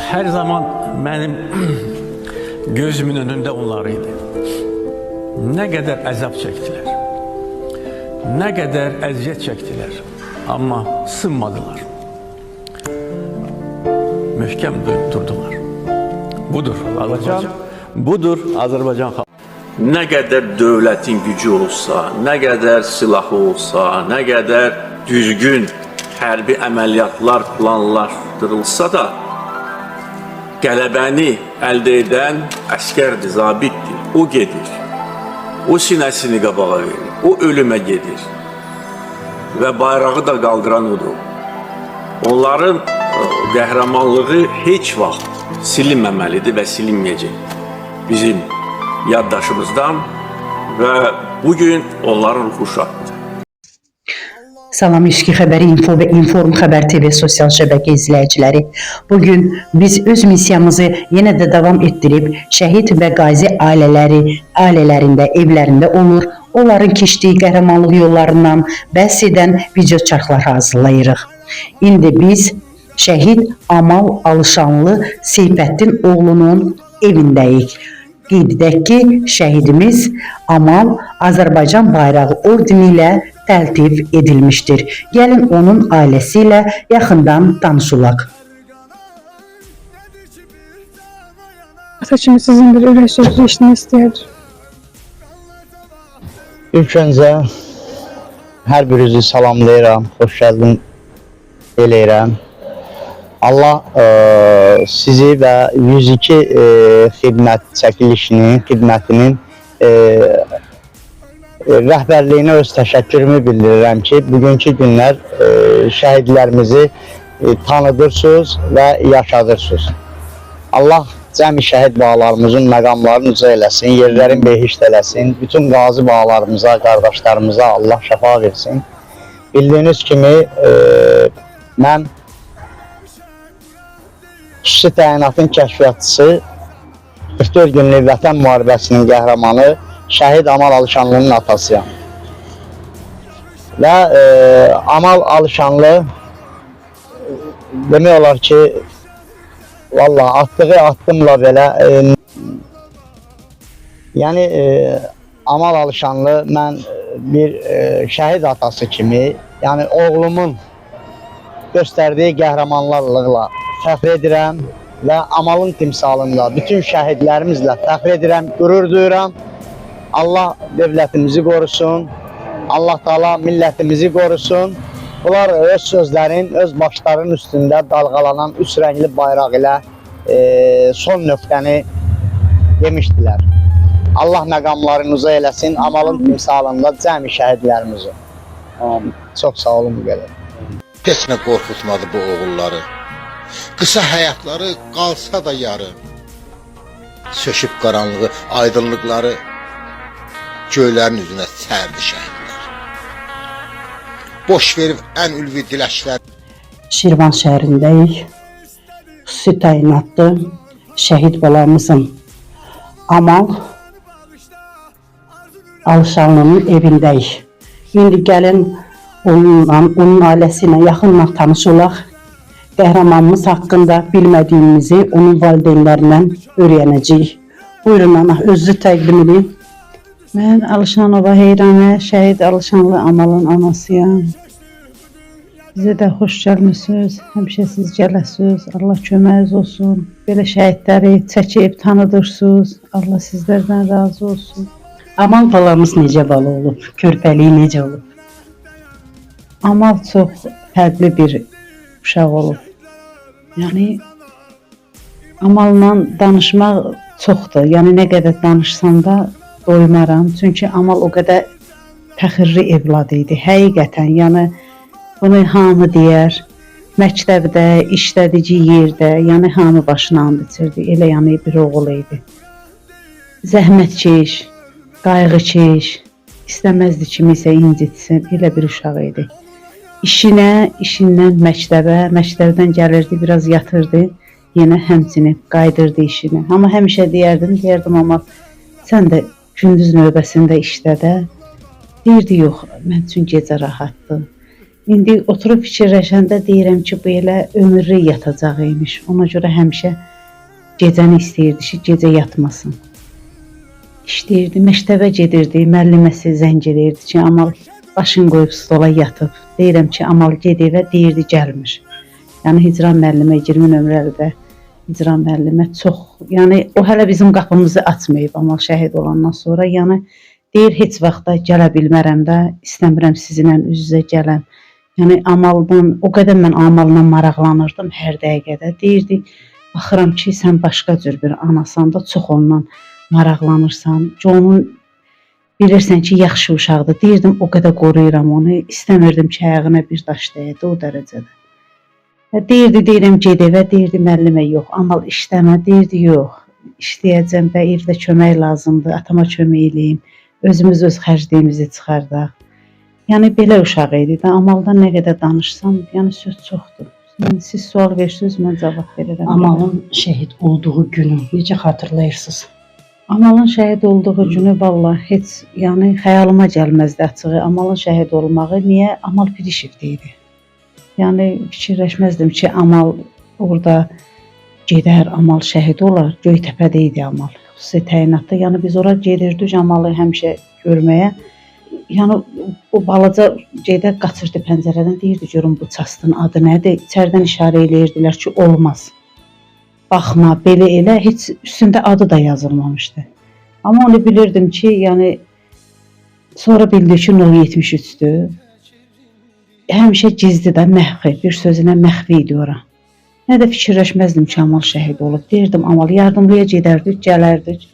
Hər zaman mənim gözümün önündə onlar idi. Nə qədər əzab çəkdilər. Nə qədər əziyyət çəkdilər. Amma sınmadılar. Möhkəm durdular. Budur Azərbaycan. Budur Azərbaycan xalqı. Nə qədər dövlətin gücü olsa, nə qədər silahı olsa, nə qədər düzgün hərbi əməliyyatlar planlaşdırılsa da, qələbəni əldə edən əsgərdir, zabitdir. O gedir. O sinəsini qabağa verir. O ölümə gedir. Və bayrağı da qaldıran odur. Onların qəhrəmanlığı heç vaxt silinməməlidir və silinməyəcək bizim yaddaşımızdan və bugün onların ruhu şaddır. Salam İçki Xəbəri Info və Inform Xəbər TV sosial şəbəkə izləyiciləri. Bugün biz öz missiyamızı yenə də davam etdirib şəhid və qazi ailələri ailələrində, evlərində olur. Onların keçdiyi qəhrəmanlıq yollarından bəhs edən video çarxlar hazırlayırıq. İndi biz şəhid Amal Alışanlı Seyfəddin oğlunun evindəyik. Qeyd edək ki, şəhidimiz Amal Azərbaycan bayrağı ordeni ilə təltif edilmişdir. Gəlin onun ailəsi ilə yaxından tanış olaq. Ata kimi sizin bir ürək sözü eşitmək istəyərdim. İlk öncə hər birinizi salamlayıram, xoş gəldin eləyirəm. Allah sizi və 102 xidmət çəkilişinin, xidmətinin rəhbərliyinə öz təşəkkürümü bildirirəm ki, bugünkü günlər şəhidlərimizi tanıdırsınız və yaşadırsınız. Allah cəmi şəhid bağlarımızın məqamlarını uca eləsin, yerlərin behişt eləsin. Bütün qazi bağlarımıza, qardaşlarımıza Allah şəfa versin. Bildiyiniz kimi mən xüsusi təyinatın kəşfiyyatçısı, 44 günlük Vətən müharibəsinin qəhrəmanı şəhid Amal Alışanlının atasıyam. Və Amal Alışanlı demək olar ki, vallahi atdığı addımla belə yəni Amal Alışanlı mən bir şəhid atası kimi, yəni oğlumun göstərdiyi qəhrəmanlarlıqla fəxr edirəm və Amalın timsalında bütün şəhidlərimizlə fəxr edirəm, qürur duyuram. Allah dövlətimizi qorusun. Allah Taala millətimizi qorusun. Bunlar öz sözlərin, öz başlarının üstündə dalğalanan üç rəngli bayraq ilə son nöqtəni demişdilər. Allah məqamlarını uca eləsin, Amalın timsalında cəmi şəhidlərimizi. Amin. Çox sağ olun bu qədər. Heç nə qorxutmadı bu oğulları. Qısa həyatları qalsa da yarı. Söküb qaranlığı, aydınlıqları göylərin üzünə sərdi şəhidlər. Boş verib ən ülvi diləklər. Şirvan şəhərindəyik. Xüsusi təyinatlı şəhid balamızın Amal Alışanlının evindəyik. İndi gəlin onunla, onun ailəsi ilə yaxından tanış olaq. Qəhrəmanımız haqqında bilmədiyimizi onun valideynlərindən öyrənəcəyik. Buyurun ana, özünüzü təqdim edin. Mən Alışanova Heyranə, şəhid Alışanlı Amalın anasıyam. Bizə də xoş gəlmisiniz. Həmişə siz gələsiniz. Allah köməyiniz olsun. Belə şəhidləri çəkib tanıdırsınız. Allah sizlərdən razı olsun. Amal balamız necə bala olub? Körpəliyi necə olub? Amal çox fərqli bir uşaq olub. Yəni Amalla danışmaq çoxdur. Yəni nə qədər danışsam da doymaram. Çünki Amal o qədər fəxirli evlad idi. Həqiqətən, yəni bunu hamı deyər. Məktəbdə, işlədiyi yerdə, yəni hamı başına and içirdi. Elə yəni bir oğul idi. Zəhmətkeş, qayğıkeş, istəməzdi kimisə incitsin. Elə bir uşaq idi. İşinə, işindən məktəbə, məktəbdən gəlirdi, biraz yatırdı, yenə həmçinin qayıdırdı işinə. Amma həmişə deyərdim amma sən də gündüz növbəsində işlə də. Deyirdi, yox, mən üçün gecə rahatdır. İndi oturub fikirləşəndə deyirəm ki, bu elə ömürlük yatacaq imiş. Ona görə həmişə gecəni istəyirdi ki, gecə yatmasın. İşləyirdi, məktəbə gedirdi, müəlliməsi zəng eləyirdi ki, Amal başını qoyub stola yatıb. Deyirəm ki, Amal ged evə, deyirdi gəlmir. Yəni Hicran müəllimə 20 nömrəlidə Hicran müəllimə çox, yəni o hələ bizim qapımızı açmayıb Amal şəhid olandan sonra, yəni deyir heç vaxt da gələ bilmərəm də, istəmirəm sizinlə üz-üzə gələm. Yəni Amaldan o qədər mən Amalla maraqlanırdım hər dəqiqədə. Deyirdi, baxıram ki, sən başqa cür bir anasan da, çox ondan maraqlanırsan. Ki, onun bilirsən ki, yaxşı uşaqdır. Deyirdim, o qədər qoruyuram onu. İstəmirdim ki, ayağına bir daş dəyədi o dərəcədə. Və deyirdi, deyirəm ged evə, deyirdi müəllimə yox, Amal işləmə, deyirdi yox. İşləyəcəm və evdə kömək lazımdır, atama kömək eləyim. Özümüz öz xərcliyimizi çıxardaq. Yəni belə uşaq idi də. Amaldan nə qədər danışsam, yəni söz çoxdur. Yəni siz sual versiniz, mən cavab verirəm. Amalın şəhid olduğu günü necə xatırlayırsınız? Amalın şəhid olduğu günü vallah heç, yəni xəyalıma gəlməzdi açığı. Amalın şəhid olmağı niyə? Amal Pirişevdə idi. Yəni fikirləşməzdim ki, Amal orada gedər, Amal şəhid olar. Göytəpədə idi Amal. Xüsusi təyinatda. Yəni biz ora gedirdik Amalı həmişə görməyə. Yəni o balaca gedə qaçırdı pəncərədən, deyirdi görün bu çastın adı nədir? İçəridən işarə eləyirdilər ki, olmaz. Baxma, belə elə, heç üstündə adı da yazılmamışdı. Amma onu bilirdim ki, yəni sonra bildik ki, 073-dür. Həmişə gizli də, məxfi, bir sözünə məxfi idi ora. Nə də fikirləşməzdim ki, Amal şəhid olub. Deyirdim Amal yardımlıya gedərdik, gələrdik,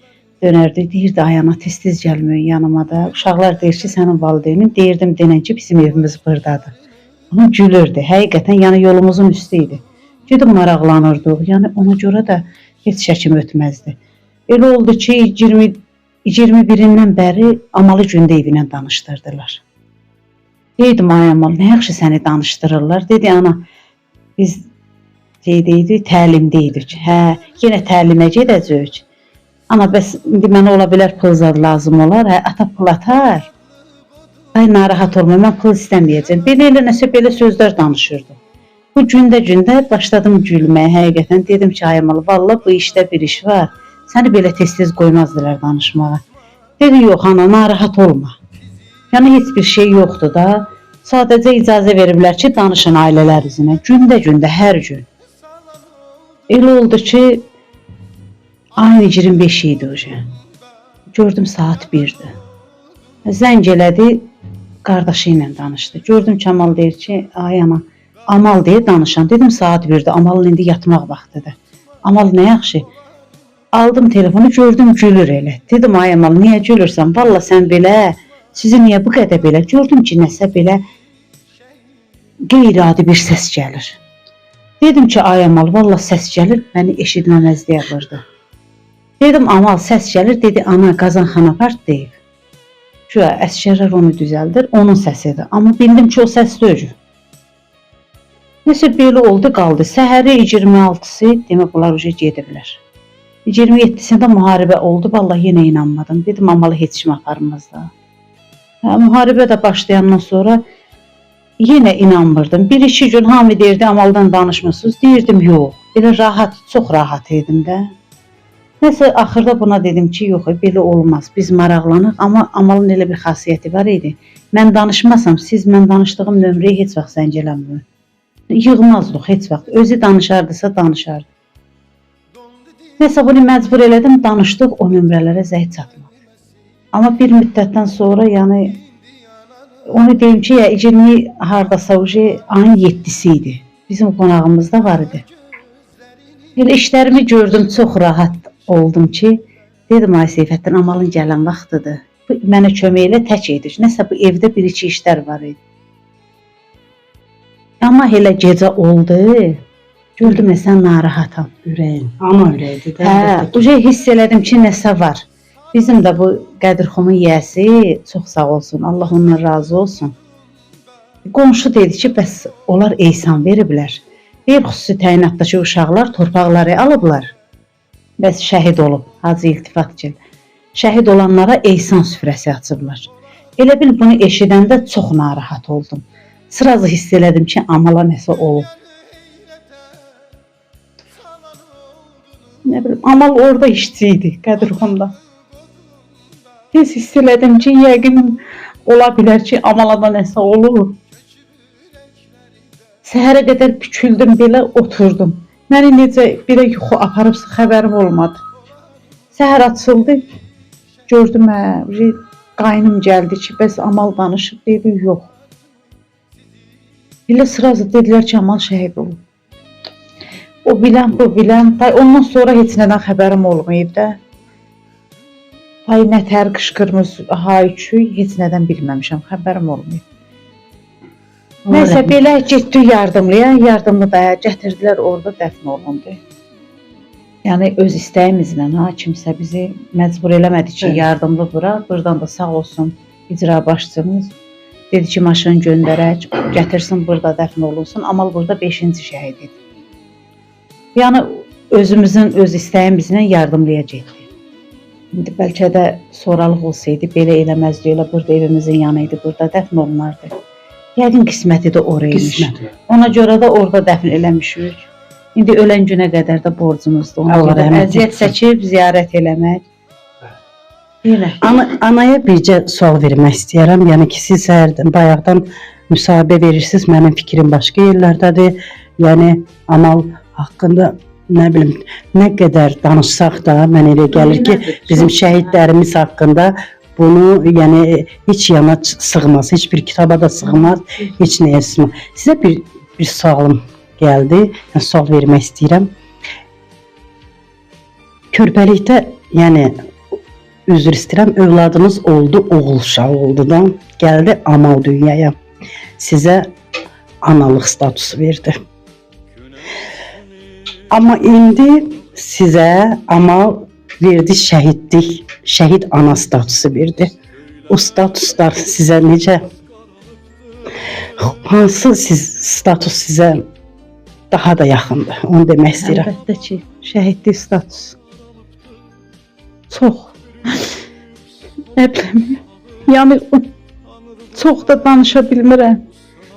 dönərdik. Deyirdi ay ana tez-tez gəlməyin yanıma da. Uşaqlar deyir ki, sənin valideynin. Deyirdim denən ki, bizim evimiz burdadır. Ona gülürdü. Həqiqətən yəni yolumuzun üstü idi. Gedib maraqlanırdıq. Yəni ona görə də heç şəkim ötməzdi. Elə oldu ki, 21-dən bəri Amalı gündə evinə danışdırdılar. Dedim ay Amal, nə yaxşı səni danışdırırlar. Dedi ana, biz şeydə təlimdə idik. Hə, yenə təlimə gedəcəyik. Ana, bəs indi mənə ola bilər pul zad lazım olar. Hə, ata pul atar. Ay narahat olma, mən pul istəməyəcəm. Belə elə nəsə belə sözlər danışırdı. Bu gündə-gündə başladım gülməyə həqiqətən. Dedim ki, ay Amal, vallah bu işdə bir iş var. Səni belə tez-tez qoymazdılar danışmağa. Dedi, yox ana, narahat olma. Yəni heç bir şey yoxdur da. Sadəcə icazə veriblər ki, danışın ailələrinizlə. Gündə-gündə, hər gün. Elə oldu ki, ayın 25 idi o. Gördüm saat 1-dir. Zəng elədi, qardaşı ilə danışdı. Gördüm Kamal deyir ki, ay ana, Amal deyir danışan. Dedim saat 1-dir, Amalın indi yatmaq vaxtıdır. Amal nə yaxşı. Aldım telefonu, gördüm gülür elə. Dedim ay Amal, niyə gülürsən? Valla sən belə, sizi niyə bu qədər belə? Gördüm ki, nəsə belə qeyri-adi bir səs gəlir. Dedim ki, ay Amal, valla səs gəlir, məni eşitməməzliyə vurdu. Dedim, Amal, səs gəlir, dedi, ana, qazanxana partlayıb. Güya, əsgərlər onu düzəldir, onun səsidir. Amma bildim ki, o səs deyil. Nəsə belə oldu, qaldı. Səhəri 26-sı, demək bunlar uje gediblər. 27-sində müharibə oldu, vallahi yenə inanmadım. Dedim, Amalı heç kim aparmaz da. Hə, müharibə də başlayandan sonra yenə inanmırdım. Bir-iki gün hamı deyirdi, Amaldan danışmırsınız. Deyirdim, yox. Belə rahat, çox rahat idim də. Nəsə axırda buna dedim ki, yox, belə olmaz. Biz maraqlanıq, amma Amalın elə bir xasiyyəti var idi. Mən danışmasam, siz mən danışdığım nömrəyə heç vaxt zəng eləməyin. Yığmazdıq heç vaxt. Özü danışardısa danışardı. Nəsə bunu məcbur elədim, danışdıq, o nömrələrə zəng çatmadı. Amma bir müddətdən sonra, yəni onu deyim ki, ya 20 hardasa uje ayın 7-si idi. Bizim qonağımızda var idi. Elə işlərimi gördüm, çox rahat oldum ki, dedim ay Seyfəddin, Amalın gələn vaxtıdır. Bu mənə kömək elə tək idi. Nəsə bu evdə bir-iki işlər var idi. Amma elə gecə oldu. Gördüm nəsə narahatam. Ürəyin, ana ürəyidir də. Hə, əlbəttə ki. uje hiss elədim ki, nəsə var. Bizim də bu Qədirxumun yiyəsi çox sağ olsun. Allah ondan razı olsun. Qonşu dedi ki, bəs onlar eysan veriblər. Deyir, xüsusi təyinatdakı uşaqlar torpaqları alıblar. Bəs şəhid olub Hacı İltifatgil. Şəhid olanlara eysan süfrəsi açıblar. Elə bil bunu eşidəndə çox narahat oldum. Sırazı hiss elədim ki, Amala nəsə olub. Nə bilim, Amal orada işçi idi, Qədirxonda. Tez hiss elədim ki, yəqin ola bilər ki, Amala da nəsə olub. Səhərə qədər büküldüm, belə oturdum. Məni necə belə yuxu aparıbsa xəbərim olmadı. Səhər açıldı, gördüm, hə, qaynım gəldi ki, bəs Amal danışıb, dedi, yox. Elə sırazı dedilər ki, Amal şəhid olub. O bilən, bu bilən, tay ondan sonra heç nədən xəbərim olmayıb da. Tay nətər qışqırmış, hay-küy, heç nədən bilməmişəm, xəbərim olmayıb. Nəysə belə getdik yardımlıya, yardımlı da gətirdilər, orada dəfn olundu. Yəni öz istəyimizlə ha, kimsə bizi məcbur eləmədi ki, yardımlı bura. Buradan da sağ olsun icra başçımız dedi ki, maşın göndərək, gətirsin burada dəfn olunsun. Amal burada 5-ci şəhid idi. Yəni özümüzün öz istəyimizlə yardımlıya getdik. İndi bəlkə də sonralıq olsaydı belə eləməzdi, elə burada evimizin yanı idi, burada dəfn olunardı. Yəqin qisməti də oraymış. Qismət. Ona görə də orada dəfn eləmişik. İndi ölən günə qədər də borcumuzdur. Ona Allah görə rəhmət əziyyət etsin. çəkib ziyarət eləmək. Belə. Anaya bircə sual vermək istəyirəm. Yəni ki, siz səhərdən bayaqdan müsahibə verirsiniz. Mənim fikrim başqa yerlərdədir. Yəni Amal haqqında nə bilim, nə qədər danışsaq da mən elə gəlir ki, bizim şəhidlərimiz haqqında bunu yəni heç yana sığmaz, heç bir kitaba da sığmaz, heç nəyə sığmaz. Sizə bir sualım gəldi. Yəni sual vermək istəyirəm. Körpəlikdə, yəni üzr istəyirəm, övladınız oldu, oğul uşağı oldu da, gəldi Amal dünyaya. Sizə analıq statusu verdi. Amma indi sizə Amal verdi şəhidlik, şəhid ana statusu verdi. O statuslar sizə necə, hansı status sizə daha da yaxındır? Onu demək istəyirəm. Əlbəttə ki, şəhidlik statusu. Çox. Nə bilim. Yəni çox da danışa bilmirəm.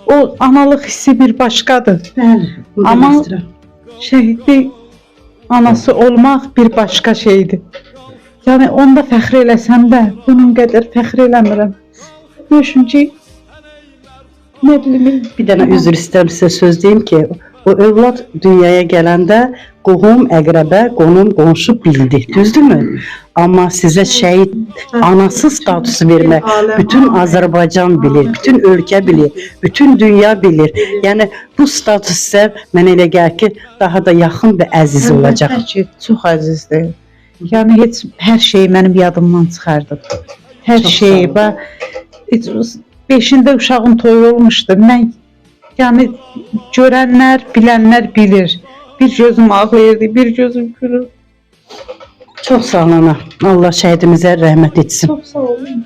O analıq hissi bir başqadır. Bəli, bunu Amma- demək istəyirəm. Şəhidlik anası olmaq bir başqa şeydir. Yəni onda fəxr eləsəm də bunun qədər fəxr eləmirəm. Nə üçün ki, nə bilim, Bir dənə üzr istəyirəm sizə söz deyim ki, o övlad dünyaya gələndə qohum, əqrəbə, qonum, qonşu bildi, düzdürmü? Amma sizə şəhid anası statusu vermək bütün Azərbaycan bilir, bütün ölkə bilir, bütün dünya bilir. Yəni bu status sizə mənə elə gəlir ki, daha da yaxın və əziz olacaq. Əlbəttə ki, çox əzizdir. Yəni heç hər şeyi mənim yadımdan çıxardı. Hər Çox şeyi. sağ olun. Bax, heç beşində uşağın toyu olmuşdu. Mən yəni görənlər, bilənlər bilir. Bir gözüm ağlayırdı, bir gözüm gülür. Çox sağ olun ana. Allah şəhidimizə rəhmət etsin. Çox sağ olun.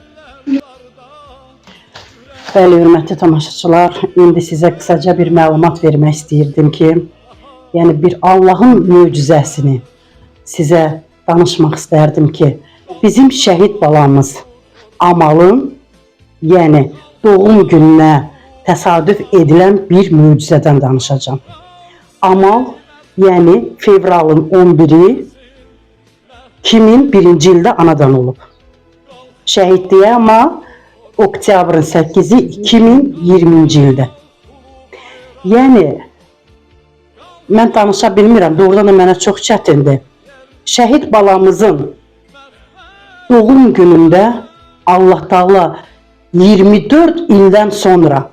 Bəli, hörmətli tamaşaçılar, indi sizə qısaca bir məlumat vermək istəyirdim ki, yəni bir Allahın möcüzəsini sizə danışmaq istərdim ki, bizim şəhid balamız Amalın, yəni doğum gününə təsadüf edilən bir möcüzədən danışacağam. Amal, yəni fevralın 11-i 2001-ci ildə anadan olub. Şəhidliyə amma oktyabrın 8-i 2020-ci ildə. Yəni mən danışa bilmirəm, doğrudan da mənə çox çətindir. Şəhid balamızın doğum günündə Allah Taala 24 ildən sonra,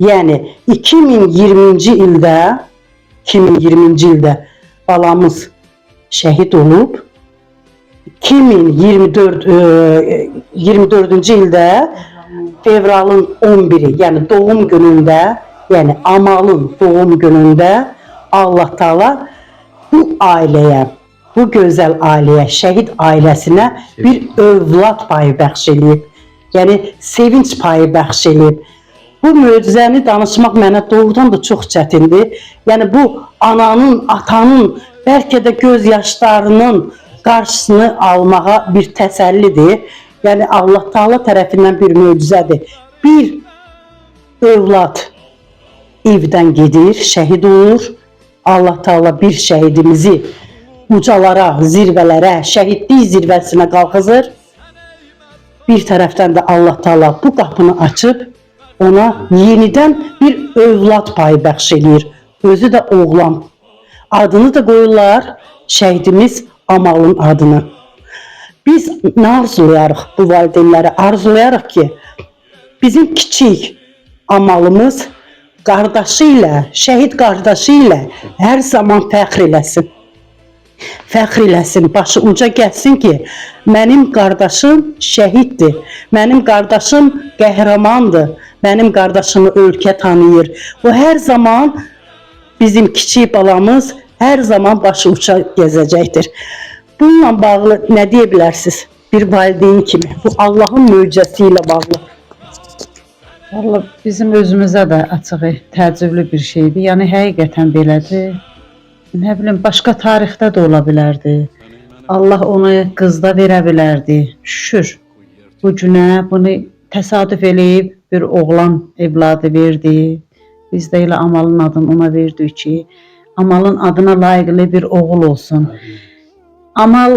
yəni 2020-ci ildə 2020-ci ildə balamız şəhid olub. 2024 24-cü ildə fevralın 11-i, yəni doğum günündə, yəni Amalın doğum günündə Allah Taala bu ailəyə, bu gözəl ailəyə, şəhid ailəsinə bir övlad payı bəxş eləyib. Yəni sevinç payı bəxş eləyib. Bu möcüzəni danışmaq mənə doğrudan da çox çətindir. Yəni bu ananın, atanın, bəlkə də göz yaşlarının qarşısını almağa bir təsəllidir. Yəni Allah Taala tərəfindən bir möcüzədir. Bir övlad Evdən gedir, şəhid olur. Allah Taala bir şəhidimizi ucalara, zirvələrə, şəhidlik zirvəsinə qalxızır. Bir tərəfdən də Allah Taala bu qapını açıb ona yenidən bir övlad payı bəxş eləyir. Özü də oğlan. Adını da qoyurlar şəhidimiz Amalın adını. Biz nə arzulayarıq bu valideynlərə? Arzulayarıq ki, bizim kiçik Amalımız qardaşı ilə, şəhid qardaşı ilə hər zaman fəxr eləsin. Fəxr eləsin, başı uca gəlsin ki, mənim qardaşım şəhiddir, mənim qardaşım qəhrəmandır, mənim qardaşımı ölkə tanıyır. O hər zaman bizim kiçik balamız hər zaman başı uca gəzəcəkdir. Bununla bağlı nə deyə bilərsiniz? Bir valideyn kimi. Bu Allahın möcüzəsi ilə bağlı. Vallahi bizim özümüzə də açığı təəccüblü bir şeydir. Yəni həqiqətən belədir. Nə bilim, başqa tarixdə də ola bilərdi. Allah onu qızda verə bilərdi. Şükür. Bu günə bunu təsadüf eləyib bir oğlan evladı verdi. Biz də elə Amalın adını ona verdik ki, Amalın adına layiqli bir oğul olsun. Amal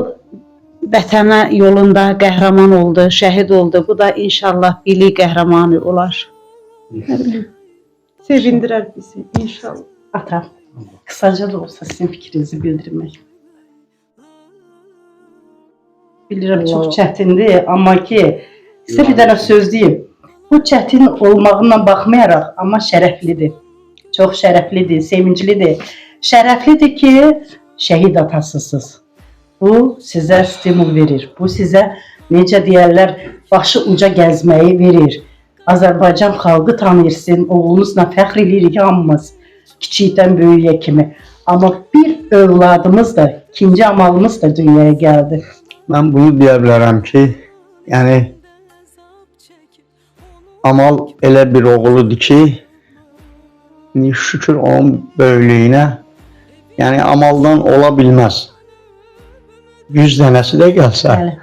vətənə yolunda qəhrəman oldu, şəhid oldu. Bu da inşallah bilik qəhrəmanı olar. Nə bilim, sevindirər bizi inşallah. Ata, kısaca da olsa sizin fikrinizi bildirmək. Bilirəm çox çətindir, amma ki, sizə bir dənə söz deyim. Bu çətin olmağından baxmayaraq, amma şərəflidir. Çox şərəflidir, sevinclidir. Şərəflidir ki, şəhid atasısınız. Bu sizə stimul verir. Bu sizə necə deyərlər, başı uca gəzməyi verir. Azərbaycan xalqı tanıyır sizin oğlunuzla fəxr eləyirik hamımız. Kiçikdən böyüyə kimi. Amma bir övladımız da, ikinci Amalımız da dünyaya gəldi. Mən bunu deyə bilərəm ki, yəni Amal elə bir oğludur ki, şükür onun böyüklüyünə, yəni Amaldan ola bilməz. 100 dənəsi də gəlsə, Bəli.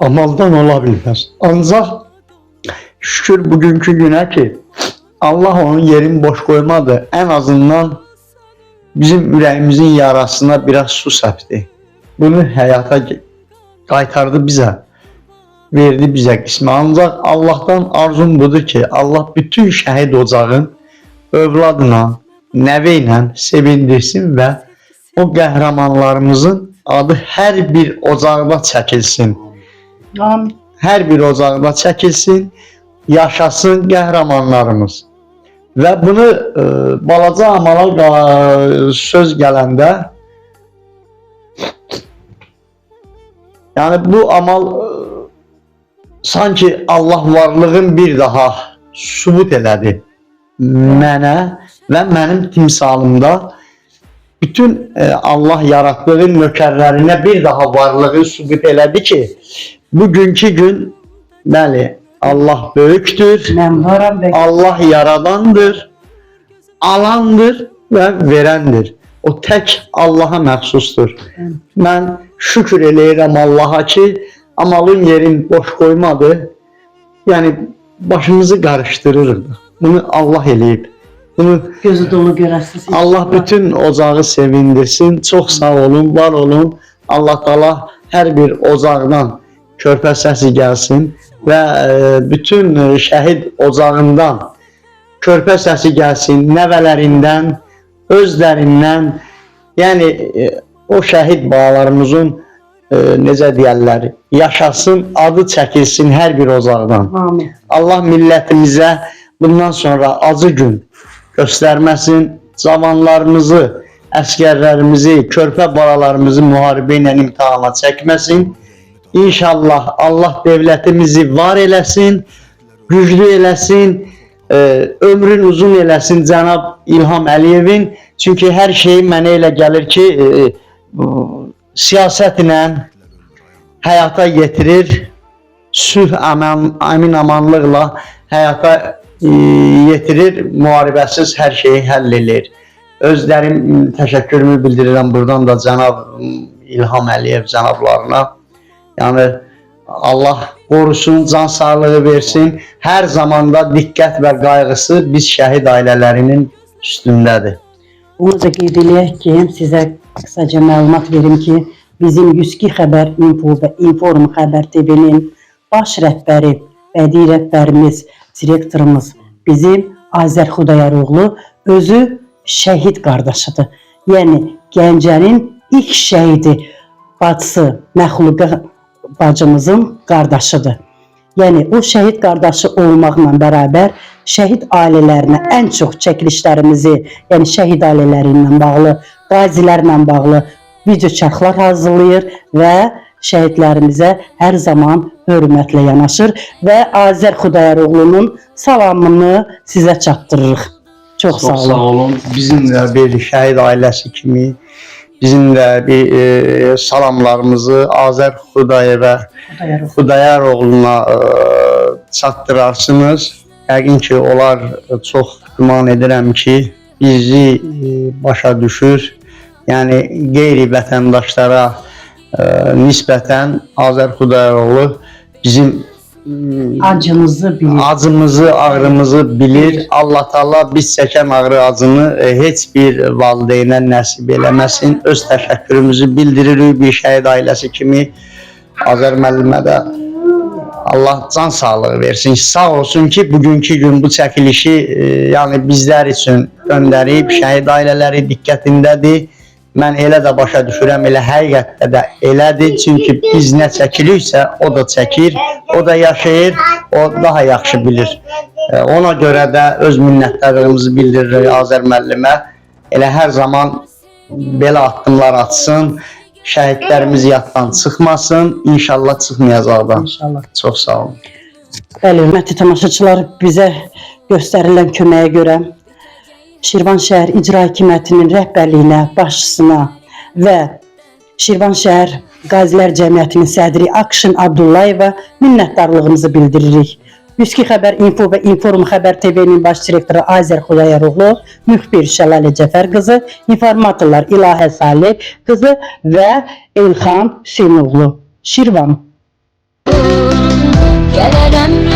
Amaldan ola bilməz. Ancaq şükür bugünkü günə ki, Allah onun yerini boş qoymadı. Ən azından bizim ürəyimizin yarasına biraz su səpdi. Bunu həyata qaytardı bizə. Verdi bizə qismi. Ancaq Allahdan arzum budur ki, Allah bütün şəhid ocağın övladla, nəvə ilə sevindirsin və o qəhrəmanlarımızın adı hər bir ocaqda çəkilsin. Amin. Hər bir ocaqda çəkilsin, yaşasın qəhrəmanlarımız. Və bunu balaca Amala söz gələndə, yəni bu Amal sanki Allah varlığın bir daha sübut elədi mənə və mənim timsalımda bütün Allah yaratdığı nökərlərinə bir daha varlığı sübut elədi ki, bugünkü gün bəli, Allah böyükdür, Mən varam və Allah yaradandır, alandır və verəndir. O tək Allaha məxsusdur. Mən şükür eləyirəm Allaha ki, Amalın yerini boş qoymadı. Yəni başımızı qarışdırırıq. Bunu Allah eləyib. Bunu gözü dolu görəsiniz. Allah bütün ocağı sevindirsin. Çox sağ olun, var olun. Allah Taala hər bir ocaqdan körpə səsi gəlsin və bütün şəhid ocağından körpə səsi gəlsin, nəvələrindən, özlərindən, yəni o şəhid balalarımızın necə deyərlər, yaşasın, adı çəkilsin hər bir ocaqdan. Amin. Allah millətimizə bundan sonra acı gün göstərməsin, cavanlarımızı, əskərlərimizi, körpə balalarımızı müharibə ilə imtahana çəkməsin. İnşallah Allah devlətimizi var eləsin, güclü eləsin, ömrün uzun eləsin cənab İlham Əliyevin. Çünki hər şey mənə elə gəlir ki, siyasətlə həyata yetirir, sülh əmin amanlıqla həyata yetirir, müharibəsiz hər şeyi həll eləyir. Özlərim təşəkkürümü bildirirəm buradan da cənab İlham Əliyev cənablarına. Yəni Allah qorusun, can sağlığı versin. Hər zamanda diqqət və qayğısı biz şəhid ailələrinin üstündədir. Bunu da qeyd eləyək ki, sizə qısaca məlumat verim ki, bizim 102 Xəbər Info və Inform Xəbər TV-nin baş rəhbəri, bədii rəhbərimiz, direktorumuz bizim Azər Xudayaroğlu özü şəhid qardaşıdır. Yəni Gəncənin ilk şəhidi bacısı Məxluqə bacımızın qardaşıdır. Yəni o şəhid qardaşı olmaqla bərabər şəhid ailələrinə ən çox çəkilişlərimizi, yəni şəhid ailələri ilə bağlı, qazilərlə bağlı video çarxlar hazırlayır və şəhidlərimizə hər zaman hörmətlə yanaşır və Azər Xudayaroğlunun salamını sizə çatdırırıq. Çox sağ Çox olun. sağ olun. Bizim də bir şəhid ailəsi kimi bizim də bir salamlarımızı Azər Xudayevə, Xudayaroğluna çatdırarsınız. Yəqin ki, onlar çox güman edirəm ki, bizi başa düşür. Yəni qeyri vətəndaşlara nisbətən Azər Xudayaroğlu bizim Acınızı bilir. acımızı, ağrımızı bilir. Allah Taala biz çəkən ağrı acını heç bir valideynə nəsib eləməsin. Öz təşəkkürümüzü bildiririk bir şəhid ailəsi kimi Azər müəllimə də Allah can sağlığı versin. Sağ olsun ki, bugünkü gün bu çəkilişi yəni bizlər üçün göndərib, şəhid ailələri diqqətindədir. Mən elə də başa düşürəm, elə həqiqətdə də elədir. Çünki biz nə çəkiriksə, o da çəkir, o da yaşayır, o daha yaxşı bilir. Ona görə də öz minnətdarlığımızı bildiririk Azər müəllimə. Elə hər zaman belə addımlar atsın, şəhidlərimiz yaddan çıxmasın, İnşallah çıxmayacaq da. İnşallah. Çox sağ olun. Bəli, hörmətli tamaşaçılar, bizə göstərilən köməyə görə Şirvan şəhər İcra Hakimiyyətinin rəhbərliyinə, başçısına və Şirvan şəhər Qazilər Cəmiyyətinin sədri Akşin Abdullayeva minnətdarlığımızı bildiririk. 102 Xəbər Info və Inform Xəbər TV-nin baş direktoru Azər Xudayaroğlu, müxbir Şəlalə Cəfər qızı, informatorlar İlahə Salih qızı və Elxan Hüseynoğlu. Şirvan. Gələrəm.